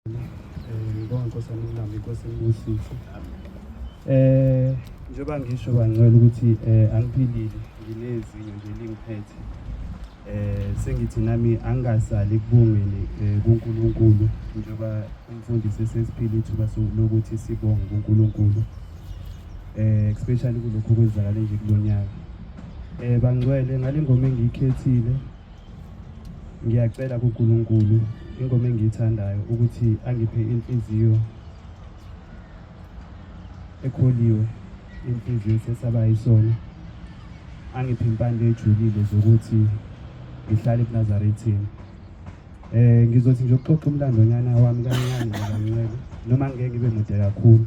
Ngibonga Nkosi yami uMlambo, iNkosi inibusise. Njengoba ngisho bangcwele ukuthi angiphilile, nginezinyo nje lingiphethe. Sengithi nami angingasali ekubongeni kuNkulunkulu njengoba umfundisi esesiphile ithuba lokuthi sibonge kuNkulunkulu. Especially kulokhu okwenzakale nje kulonyaka. Bangcwele ngale ngoma engiyikhethile ngiyacela kuNkulunkulu ingoma engiyithandayo ukuthi angiphe inhliziyo ekholiwe, inhliziyo esesaba isono, angiphe impande ejulile zokuthi ngihlale ebuNazaretheni. Ngizothi nje ukuxoxa umlandonyana wami kancane nje kancane noma ngeke ngibe mude kakhulu.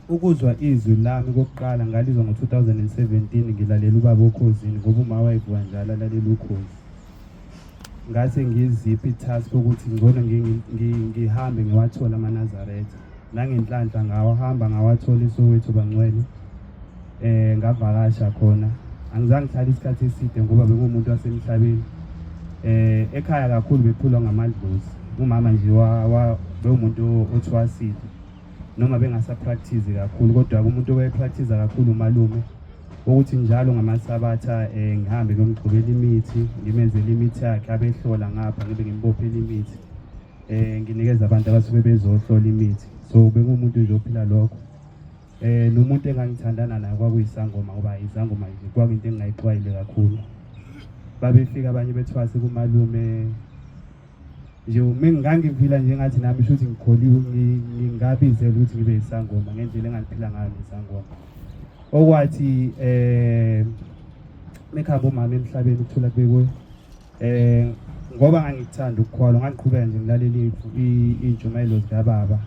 Ukuzwa izwi lami kokuqala ngalizwa ngo-2017 ngilalela ubaba oKhozini ngoba uma wayevuka njalo alalela uKhozi. Ngase ngizipha i-task ukuthi ngcono ngihambe ngiwathole amaNazaretha. Nangenhlanhla ngawahamba ngawathola eSoweto bangcwele. Ngavakasha khona. Angizange ngihlale isikhathi eside ngoba bengumuntu wasemhlabeni. Ekhaya kakhulu bephulwa ngamadlozi. Umama nje bewumuntu othwasile. Noma bengasa practice kakhulu kodwa umuntu owaye practice kakhulu umalume ukuthi njalo ngamasabatha ngihambe ngiyomgcobela imithi, ngimenzele imithi yakhe abehlola ngapha ngibe ngimbophela imithi. Nginikeza abantu abasuke bezohlola imithi. So bengumuntu nje ophila lokho. Nomuntu engangithandana naye kwakuyisangoma ngoba izangoma nje kwakuyinto engingayixwayile kakhulu. Babefika abanye bethwase kumalume nje ngangiphila nje ngathi nami shuthi ngikholiwe ngingabizela ukuthi ngibe isangoma ngendlela engangiphila ngayo nesangoma. Okwathi mekhamba umama emhlabeni ukuthula kube kuye. Ngoba ngangikuthanda ukukholwa ngangiqhubeka nje ngilalela iy'ntshumayelo zikababa.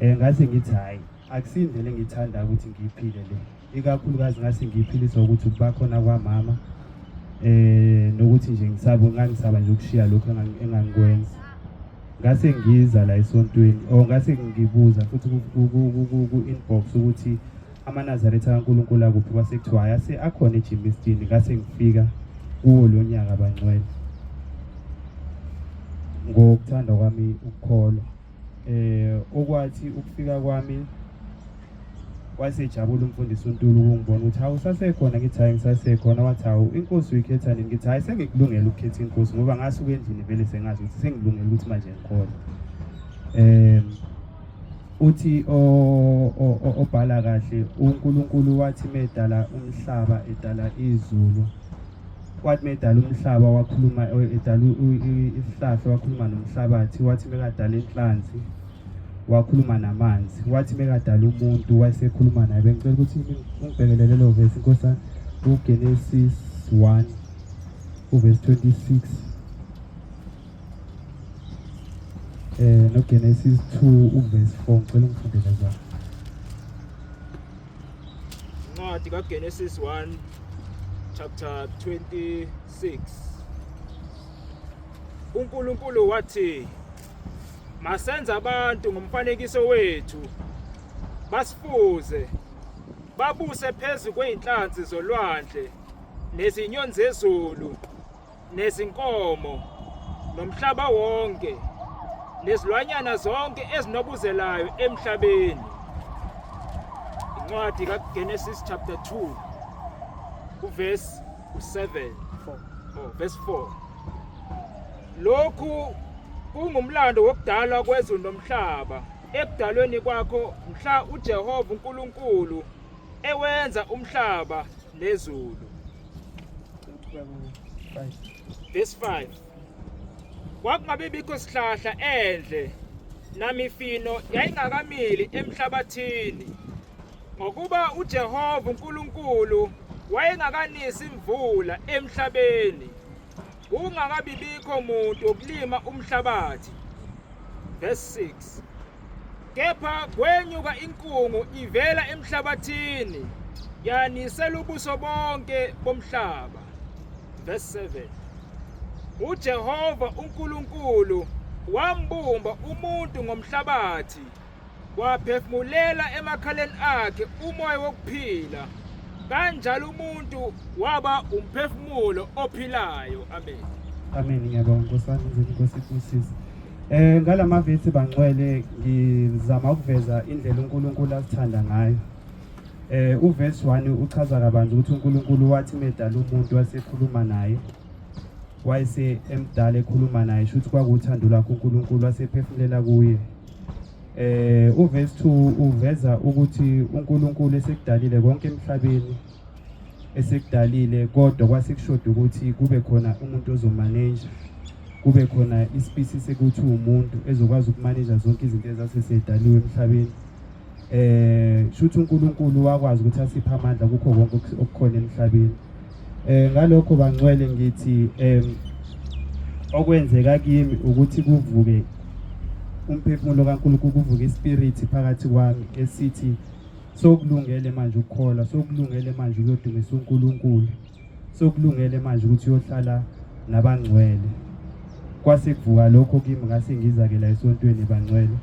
Ngase ngithi hhayi akusindlela engiyithandayo ukuthi ngiyiphile le, ikakhulukazi ngase ngiyiphiliswa ukuthi ukuba khona kwamama nokuthi nje ngisaba ngangisaba nje ukushiya lokhu engangikwenza. Ngase ngiza la esontweni or ngase ngibuza futhi ku-inbox ukuthi amaNazaretha kaNkulunkulu akuphi, kwase kuthiwa hhayi ase akhona eJimistini. Ngase ngifika kuwo lo nyaka bangcwele ngokuthanda kwami ukukholwa. Okwathi ukufika kwami wasejabula umfundisi uNtuli ukungibona ukuthi hawu usasekhona, ngithi hhayi ngisasekhona. Wathi hawu inkosi uyikhetha nini? Ngithi hhayi sengikulungele ukukhetha inkosi ngoba ngasuka endlini vele sengazi ukuthi sengilungele ukuthi manje ngikholwe. Uthi obhala kahle uNkulunkulu wathi medala umhlaba edala izulu, wathi medala umhlaba wakhuluma edala isihlahla wakhuluma nomhlabathi, wathi mekadala inhlanzi wakhuluma namanzi, wathi mekadala umuntu wayesekhuluma naye. Bengicela ukuthi ungibhekelele lelo verse Nkosana, uGenesis 1 uverse 26 noGenesis 2 uverse 4, ngicela ungifundele zona. Incwadi kaGenesis 1 chapter 26. uNkulunkulu wathi masenze abantu ngomfanekiso wethu, basifuze, babuse phezu kwey'nhlanzi zolwandle nezinyoni zezulu nezinkomo nomhlaba wonke nezilwanyana zonke ezinobuzelayo emhlabeni. Incwadi kaGenesis chapter 2 uverse u7, oh, verse 4. Lokhu kungumlando wokudalwa kwezulu nomhlaba ekudalweni kwakho mhla uJehova uNkulunkulu ewenza umhlaba nezulu. Verse 5. Kwakungabibikho sihlahla endle namifino yayingakamili emhlabathini, ngokuba uJehova uNkulunkulu wayengakanisi imvula emhlabeni, kungakabibikho muntu wokulima umhlabathi. Verse 6. Kepha kwenyuka inkungu ivela emhlabathini yanisela ubuso bonke bomhlaba. Verse 7. UJehova uNkulunkulu wambumba umuntu ngomhlabathi, waphefumulela emakhaleni akhe umoya wokuphila, kanjalo umuntu waba umphefumulo ophilayo. Amen. Amen, ngiyabonga Nkosi wami, inkosi ikubusise. Ngalamavesi bangcwele ngizama ukuveza indlela uNkulunkulu asithanda ngayo. Uverse 1 uchaza kabanzi ukuthi uNkulunkulu wathi medala umuntu wasekhuluma naye. Wayese emdala ekhuluma naye, shuthi kwakuthando lwakhe uNkulunkulu wasephefumulela kuye. Uverse 2 uveza ukuthi uNkulunkulu esekudalile konke emhlabeni, esekudalile kodwa kwase kushoda ukuthi kube khona umuntu ozomanage, kube khona ispecies sekuthi umuntu ezokwazi ukumanage zonke izinto ezasesedaliwe emhlabeni. Shuthi uNkulunkulu wakwazi ukuthi asiphe amandla kukho konke okukhona emhlabeni. Ngalokho bangcwele ngithi okwenzeka kimi ukuthi kuvuke umphefumulo kaNkulunkulu, kuvuke ispirit phakathi kwami esithi sokulungele manje ukukholwa, sokulungele manje ukuyodumisa uNkulunkulu, sokulungele manje ukuthi uyohlala nabangcwele. Kwase kuvuka lokho kimi, ngase ngiza-ke la esontweni bangcwele.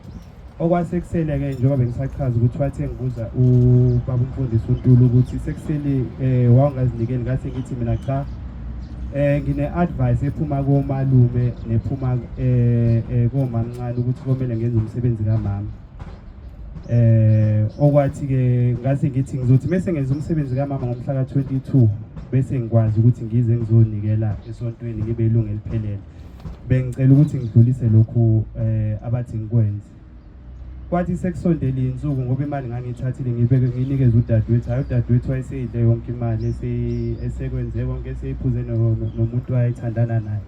Okwasekusele-ke njengoba bengisachaza ukuthi wathi engibuza ubaba umfundisi uNtulu ukuthi sekusele wawungazinikeli, ngase ngithi mina cha, ngine-advice ephuma komalume nephuma komamncane ukuthi komele ngenze umsebenzi kamama. Okwathi-ke ngase ngithi ngizothi mese ngenza umsebenzi kamama ngomhla ka-22 bese ngikwazi ukuthi ngize ngizonikela esontweni ngibe ilungu eliphelele. Bengicela ukuthi ngidlulise lokhu abathi ngikwenze. Kwathi sekusondele insuku ngoba imali ngangiyithathile ngibeke ngiyinikeze udadewethu, hhayi udadewethu wayeseyidle yonke imali esekwenze konke eseyiphuze nomuntu wayethandana naye.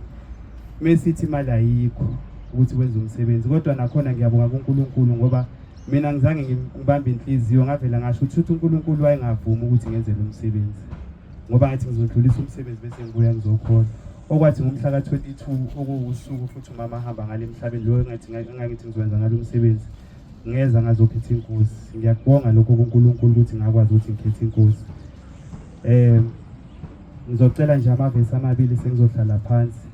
Mesithi imali ayikho ukuthi wenze umsebenzi, kodwa nakhona ngiyabonga kuNkulunkulu ngoba mina ngizange ngibambe inhliziyo, ngavela ngasho ukuthi uNkulunkulu wayengavumi ukuthi ngenze lo msebenzi ngoba ngathi ngizodlulisa umsebenzi bese ngibuya ngizokhona. Okwathi ngomhla ka-22 okuwusuku futhi umama ahamba ngale emhlabeni lo engangithi ngizokwenza ngalo umsebenzi, ngeza ngazokhetha inkosi. Ngiyakubonga lokho kuNkulunkulu ukuthi ngakwazi ukuthi ngikhethe inkosi. Ngizocela nje amavesi amabili sengizohlala phansi,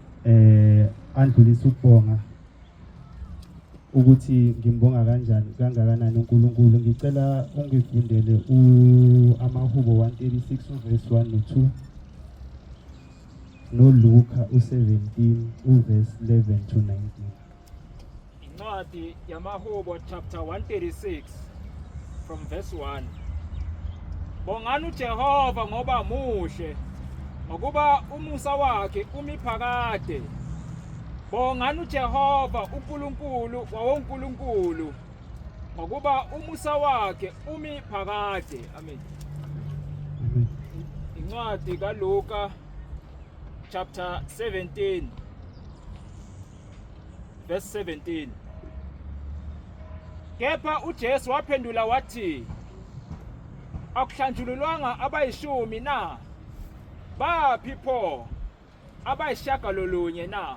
andlulisa ukubonga ukuthi ngimbonga kanjani kangakanani uNkulunkulu. Ngicela ungifundele amaHubo 136 uverse 1 no 2 noLuka u17 uverse 11 to 19. Incwadi yamaHubo chapter 136 from verse 1. Bongani uJehova ngoba muhle, ngokuba umusa wakhe umi phakade. Bongani uJehova uNkulunkulu wawonkulunkulu, ngokuba umusa wakhe umi phakade. Amen. Amen. Incwadi kaLuka chapter 17 verse 17. Kepha uJesu waphendula wathi, akuhlanjululwanga abayishumi na? Baphi pho abayishagalolunye na?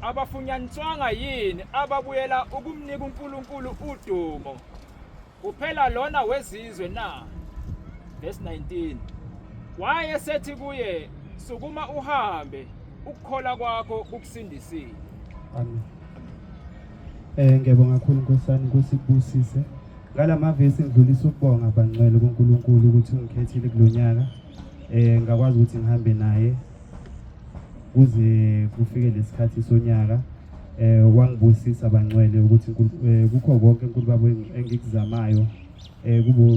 Abafunyaniswanga yini ababuyela ukumnika uNkulunkulu udumo kuphela lona wezizwe na? Verse 19. Wayesethi kuye, sukuma uhambe, ukukholwa kwakho kukusindisile. Amen. Ngiyabonga kakhulu Nkosana, Nkosi ikubusise. Ngalamavesi ngidlulisa ukubonga bangcwele kuNkulunkulu ukuthi ungikhethile kulonyaka. Ngakwazi ukuthi ngihambe naye kuze kufike lesikhathi sonyaka. Wangibusisa bangcwele ukuthi kukho konke uNkulunkulu babo engikuzamayo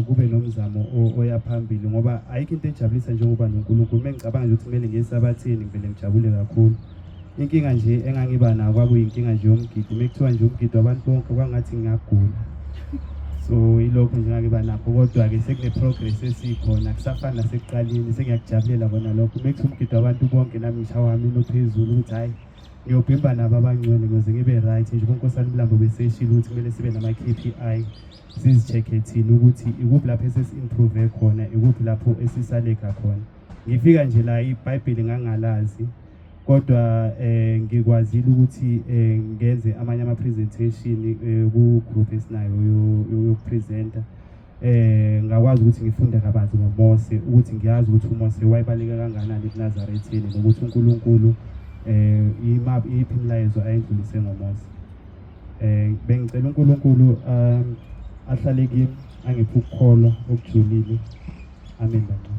kube nomzamo oya phambili, ngoba ayikho into ejabulisa njengoba noNkulunkulu. Mengicabanga nje ukuthi kumele ngiye esabathini ngivele ngijabule kakhulu. Inkinga nje engangiba nayo kwakuyinkinga nje yomgidi. Mekuthiwa nje umgidi wabantu bonke kwangathi ngiyagula. So ilokho nje ngangiba nakho, kodwa-ke sekune-progress esikhona, kusafani nasekuqaleni, sengiyakujabulela kona lokho. Mekuthiwa umgidi wabantu bonke nami ngishawa wami inophezulu ukuthi hhayi ngiyobhimba nabo abangcwele ukuze ngibe right. Nje uNkosana Mlambo beseshilo ukuthi kumele sibe nama-KPI, sizi-check-e thina ukuthi ikuphi lapho esesi-improve khona, ikuphi lapho esisaleka khona. Ngifika nje la iBhayibheli ngangalazi, kodwa ngikwazile ukuthi ngenze amanye ama-presentation ku-group esinayo yokupresenta. Ngakwazi ukuthi ngifunde kabanzi ngoMose, ukuthi ngiyazi ukuthi uMose wayebaleka kangakanani eNazaretheni, nokuthi uNkulunkulu iyiphi imilayezo ayendlulise ngoMose. Bengicela uNkulunkulu ahlale kimi, angiphe ukukholwa okujulile. Amen baba.